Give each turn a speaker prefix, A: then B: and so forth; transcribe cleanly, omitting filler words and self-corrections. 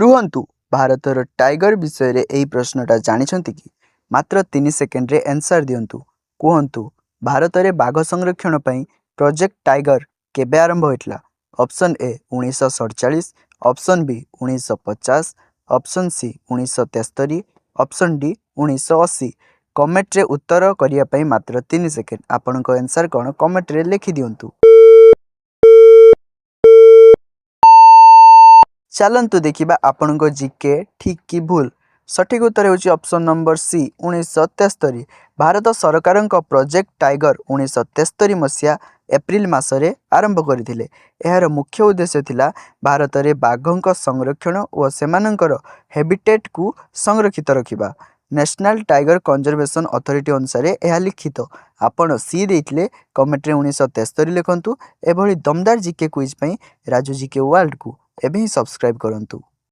A: ରୁହନ୍ତୁ, ଭାରତର ଟାଇଗର ବିଷୟରେ ଏହି ପ୍ରଶ୍ନଟା ଜାଣିଛନ୍ତି କି? ମାତ୍ର 3 ସେକେଣ୍ଡରେ ଆନ୍ସର ଦିଅନ୍ତୁ। କୁହନ୍ତୁ, ଭାରତରେ ବାଘ ସଂରକ୍ଷଣ ପାଇଁ ପ୍ରୋଜେକ୍ଟ ଟାଇଗର କେବେ ଆରମ୍ଭ ହୋଇଥିଲା? Option A, 1947, option B, 1950, option C, 1973, option D, 1980। କମେଣ୍ଟରେ ଉତ୍ତର କରିବା ପାଇଁ ମାତ୍ର 3 ସେକେଣ୍ଡ। ଆପଣଙ୍କ ଆନ୍ସର କ'ଣ, କମେଣ୍ଟରେ ଲେଖିଦିଅନ୍ତୁ। ଚାଲନ୍ତୁ ଦେଖିବା ଆପଣଙ୍କ ଜିକେ ଠିକ୍ କି ଭୁଲ। ସଠିକ୍ ଉତ୍ତର ହେଉଛି ଅପସନ୍ ନମ୍ବର ସି, 1973। ଭାରତ ସରକାରଙ୍କ ପ୍ରୋଜେକ୍ଟ ଟାଇଗର 1973 ମସିହା ଏପ୍ରିଲ ମାସରେ ଆରମ୍ଭ କରିଥିଲେ। ଏହାର ମୁଖ୍ୟ ଉଦ୍ଦେଶ୍ୟ ଥିଲା ଭାରତରେ ବାଘଙ୍କ ସଂରକ୍ଷଣ ଓ ସେମାନଙ୍କର ହେବିଟେଟ୍କୁ ସଂରକ୍ଷିତ ରଖିବା। ନ୍ୟାସନାଲ୍ ଟାଇଗର କନଜରଭେସନ୍ ଅଥରିଟି ଅନୁସାରେ ଏହା ଲିଖିତ। ଆପଣ ସି ଦେଇଥିଲେ, କମେଣ୍ଟରେ 1973 ଲେଖନ୍ତୁ। ଏଭଳି ଦମଦାର ଜିକେ କୁଇଜ୍ ପାଇଁ ରାଜୁ ଜିକେ ୱାର୍ଲଡକୁ ଏବେ ହିଁ ସବସ୍କ୍ରାଇବ୍ କରନ୍ତୁ।